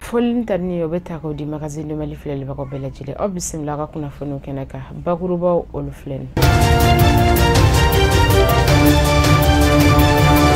Foli ni tanuni o bɛ ta k'o di Magazine du Mali filɛlibagaw bɛɛ lajɛlen. Aw bisimila ka kunnafoniw kɛnɛ kan, bakurubaw olu filɛ nin.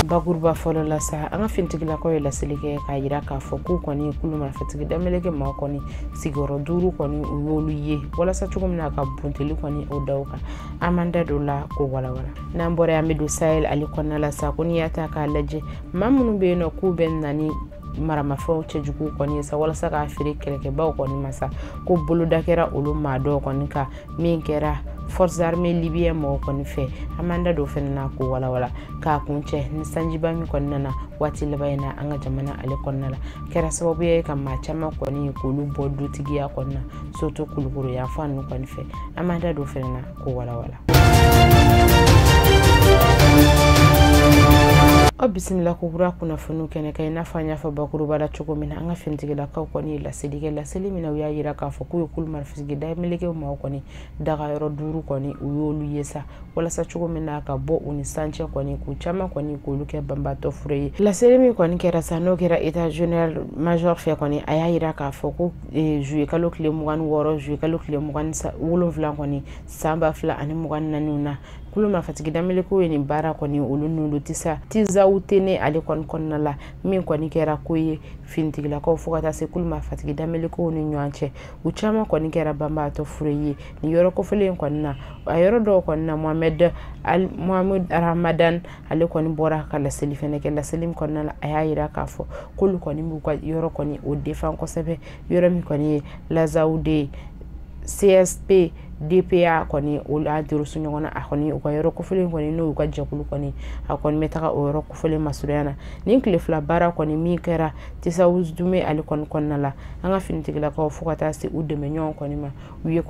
Bakuruba fɔlɔ la sa, an ka finitigilakaw ye laseli kɛ k'a yira k'a fɔ k'u kɔni kulu marifatigi dameleke maaw kɔni sigiyɔrɔ 5 kɔni u y'olu ye walasa cogo min na ka bunteli kɔni o da u kan. An m'an da don la k'o walawala. N'an bɔra yan, an bɛ don Sahel ale kɔnɔna la sa, ko n'i y'a ta k'a lajɛ, maa minnu bɛ yen nɔ k'u bɛ na ni maramafɛnw cɛjugu kɔni ye sa walasa k'a feere kɛlɛkɛbaw kɔni ma sa, ko boloda kɛra olu maa dɔw kɔni kan min kɛra forces armées libyenne mɔgɔw kɔni fɛ. An m'an da don fɛnɛ na k'o walawala. K'a kuncɛ ni sanjiba min kɔni nana waati laban in na an ka jamana ale kɔnɔna la, kɛra sababu ye ka maa caman kɔni k'olu bɔ dutigiya kɔnɔna, surtout Kulukoro yanfan ninnu kɔni fɛ. An m'an da don fɛnɛ na k'o walawala. Aw bisimila ko kura kunnafoniw kɛnɛ kan. I n'a fɔ an y'a fɔ bakuruba la cogo min na, an ka finitigilakaw kɔni ye laseli kɛ. Laseli min na, u y'a yira k'a fɔ k'u ye kulu marifatigi dameleke maaw kɔni daga yɔrɔ 5 kɔni u y'olu ye sa walasa cogo min na ka bɔ u ni sancɛ kɔni k'u caman kɔni k'olu kɛ banbaatɔ fure ye. Laseli min kɔni kɛra sa, n'o kɛra état général major fɛ kɔni, a y'a yira k'a fɔ ko juillet kalo tile 26, juillet kalo tile 27 kɔni san 2024 na, kulu marifatigi dameleko ye nin baara kɔni olu n'olu tisa Tizawutene ale kɔni kɔnɔna la, min kɔni kɛra ko ye finitigilakaw fo ka taa se kulu marifatigi damelekow ni ɲɔgɔn cɛ, u caman kɔni kɛra banbaatɔ fure ye nin yɔrɔ kofɔlen in kɔni na. A yɔrɔ dɔw kɔni na, Mohamed Ramadan ale kɔni bɔra ka laseli fɛnɛ kɛ. Laseli min kɔnɔna la, a y'a yira k'a fɔ k'olu kɔni b'u ka yɔrɔ kɔni o defan kosɛbɛ, yɔrɔ min kɔni ye Lazawude CSP DPA kɔni o la durusu ɲɔgɔn na. A kɔni u ka yɔrɔ kofɔlen kɔni n'o y'u ka jɛkulu kɔni, a kɔni bɛ taga o yɔrɔ kofɔlen masurunya na. Nin tile 2 baara kɔni min kɛra Tisawudume ale kɔni kɔnɔna la, an ka finitigilakaw fo ka taa se u dɛmɛɲɔgɔn kɔni ma, u ye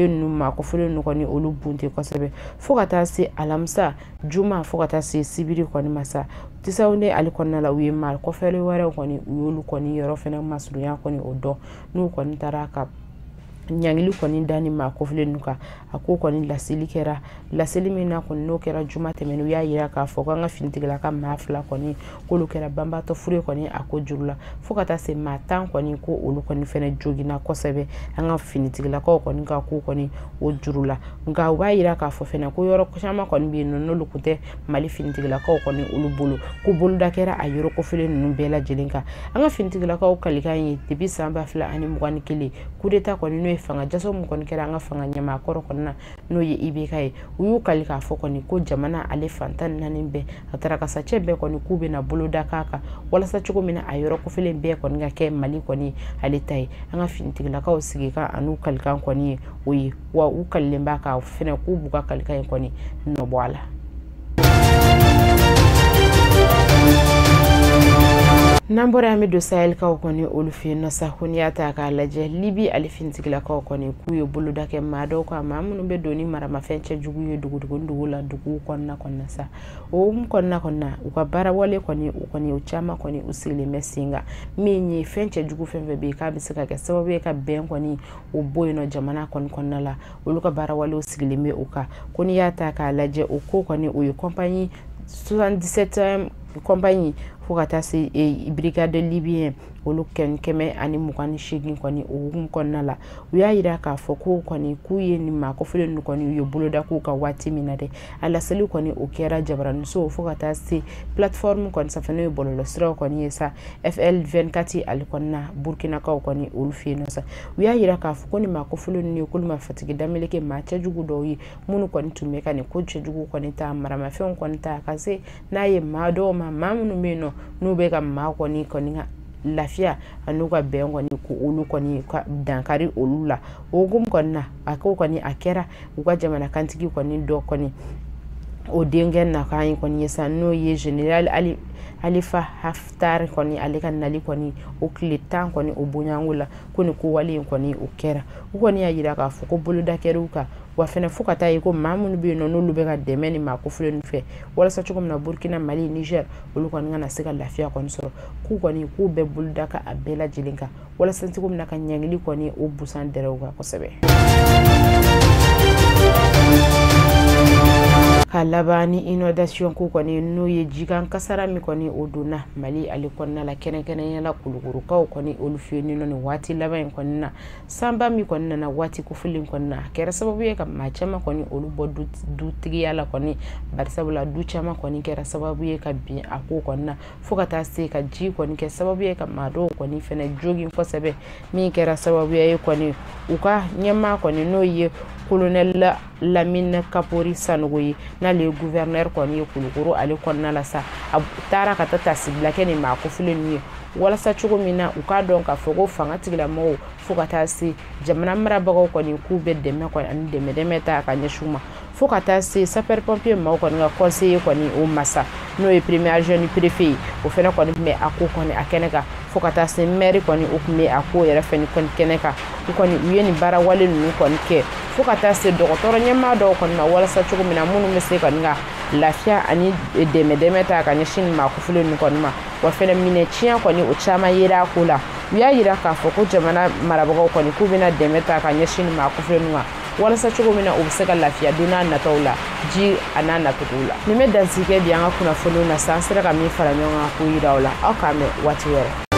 ninnu maa kofɔlen ninnu kɔni olu bunte kosɛbɛ fo ka taa se alamisa, juma, fo ka taa se sibiri kɔni ma sa. Tisawude ale kɔnɔna la, u ye maa kɔfɛlen wɛrɛw kɔni u y'olu kɔni yɔrɔ fɛnɛ masurunya kɔni o dɔn, n'u kɔni taara ka ɲangili kɔni da ni maa kofɔlen ninnu kan. A ko kɔni laseli kɛra, laseli min na kɔni n'o kɛra juma tɛmɛnen, u y'a yira k'a fɔ k'an ka finitigilaka maa 2 kɔni k'olu kɛra banbaatɔ fure kɔni a ko juru la, fo ka taa se maa 10 kɔni ko olu kɔni fɛnɛ joginna kosɛbɛ an ka finitigilakaw kɔni ka ko kɔni o juru la. Nka u b'a yira k'a fɔ fɛnɛ ko yɔrɔ caman kɔni bɛ yen nɔ n'olu kun tɛ Mali finitigilakaw kɔni olu bolo, ko boloda kɛra a yɔrɔ kofɔlen ninnu bɛɛ lajɛlen kan. An ka finitigilakaw kalikan ye depuis san 2021 coup d'état kɔni n'o ye fanga jaso min kɔni kɛra an ka fanga ɲɛmaa kɔrɔ kɔni na, n'o ye IBK ye, u y'u kali k'a fɔ kɔni ko jamana ale fan 14 bɛɛ a tarakasacɛ bɛɛ kɔni k'u bɛna boloda k'a kan walasa cogo min na a yɔrɔ kofɔlen bɛɛ kɔni ka kɛ Mali kɔni ale ta ye. An ka finitigilakaw sigikan an'u kalikan kɔni ye o ye, wa u kalilen b'a kan fɛnɛ k'u b'u ka kalikan in kɔni nɔbɔ a la. N'an bɔra yan, an bɛ don Sahelkaw kɔni olu fɛ yen nɔ sa. Ko n'i y'a ta k'a lajɛ, Libi ale finitigilakaw kɔni k'u ye boloda kɛ maa dɔw kan, maa minnu bɛ don ni maramafɛn cɛjugu ye dugudugu dugu la duguw kɔnɔna kɔnɔna sa. O hukumu kɔnɔna kɔnɔna, u ka baara wale kɔni u kɔni o caman kɔni u sigilen bɛ sen kan, min ye fɛn cɛjugu fɛn fɛn bɛ yen k'a bɛ se ka kɛ sababu ye ka bɛn kɔni o bɔ yen nɔ jamana kɔni kɔnɔna la, olu ka baara walew sigilen bɛ o kan. Ko n'i y'a ta k'a lajɛ, o ko kɔni o ye compagnie 77e compagnie fo ka taa se brigade libyen olu 128 kɔni o hukumu kɔnɔna la, u y'a yira k'a fɔ ko kɔni k'u ye nin maa kofɔlen ninnu kɔni u ye boloda k'u ka waati min na dɛ, a laseli kɔni o kɛra jabaraniso fo ka taa se plateforme kɔni sanfɛ, n'o ye bɔlɔlɔsiraw kɔni ye sa, FL24 ale kɔnɔna Burkinakaw kɔni olu fɛ yen nɔ sa. U y'a yira k'a fɔ ko nin maa kofɔlen ninnu ye k'olu marifatigi dameleke maa cɛjugu dɔw ye minnu kɔni tun bɛ ka nin ko cɛjugu kɔni ta, maramafɛnw kɔni ta ka se n'a ye maa dɔw ma, maa minnu bɛ yen nɔ n'u bɛ ka maa kɔni kɔni ka lafiya an'u ka bɛn kɔni ko olu kɔni ka dankari olu la. O hukumu kɔni na, a ko kɔni a kɛra u ka jamana kantigi kɔni dɔ kɔni o denkɛ nakan ye kɔni ye sa, n'o ye général Alifa Haftar kɔni ale ka nali kɔni o tile 10 kɔni o bonyanko la, ko nin ko wale in kɔni o kɛra. U kɔni y'a yira k'a fɔ ko boloda kɛra u kan, wa fɛnɛ fo ka taa ye ko maa minnu bɛ yen nɔ n'olu bɛ ka dɛmɛ ni maa kofɔlen ninnu fɛ walasa cogo min na Burkina, Mali, Niger olu kɔni kana se ka lafiya kɔni sɔrɔ, k'u kɔni k'u bɛɛ boloda ka a bɛɛ lajɛlen kan walasa cogo min na ka ɲangili kɔni o busan dɛrɛ u kan kosɛbɛ. Ka laban ni inondation ko kɔni, n'o ye jikan kasara min kɔni o donna Mali ale kɔnɔna la, kɛrɛnkɛrɛnnenya la Kulukorokaw kɔni olu fɛ yen nɔ nin waati laban in kɔni na. Sanba min kɔni nana waati kofɔlen kɔni na, a kɛra sababu ye ka maa caman kɔni olu bɔ dutigiya la kɔni, barisabula du caman kɔni kɛra sababu ye ka bin a ko kɔni na, fo ka taa se ka ji kɔni kɛ sababu ye ka maa dɔw kɔni fɛnɛ jogin kosɛbɛ, min kɛra sababu ye kɔni u ka ɲɛmaa kɔni, n'o ye colonel Lamine Kapori Sanogo ye, n'ale ye gouverneur kɔni ye Kulukoro ale kɔnɔna la sa, a taara ka taa tasibila kɛ nin maa kofɔlen ninnu ye, walasa cogo min na u k'a dɔn k'a fɔ ko fanga tigilamɔgɔw fo ka taa se jamana marabagaw kɔni k'u bɛ dɛmɛ kɔni ani dɛmɛ ta ka ɲɛsin u ma, fo ka taa se sapeur pompier maaw kɔni ka conseiller kɔni o masa, n'o ye premier adjoint du préfet ye, o fɛnɛ kɔni tun bɛ a ko kɔni a kɛnɛ kan, fo ka taa se maire kɔni o tun bɛ a ko yɛrɛ fɛnɛ kɔni kɛnɛ kan. U kɔni u ye nin baara wale ninnu kɔni kɛ, fo ka taa se dɔgɔtɔrɔ ɲɛmaa dɔw kɔni ma, walasa cogo min na minnu bɛ se kɔni ka lafiya ani dɛmɛ ta ka ɲɛsin nin maa kofɔlen ninnu kɔni ma. Wa fɛnɛ minɛ tiɲɛ kɔni o caman yera a ko la. U y'a yira k'a fɔ ko jamana marabagaw kɔni k'u bɛna dɛmɛ ta ka ɲɛsin nin maa kofɔlen ninnu ma, walasa cogo min na u bɛ se ka lafiya don n'a nataw la, ji a n'a nacogo la. Nin bɛ dansigi kɛ bi an ka kunnafoniw na sa. An sera ka min fara ɲɔgɔn kan k'o yira aw la. Aw k'an bɛn waati wɛrɛ.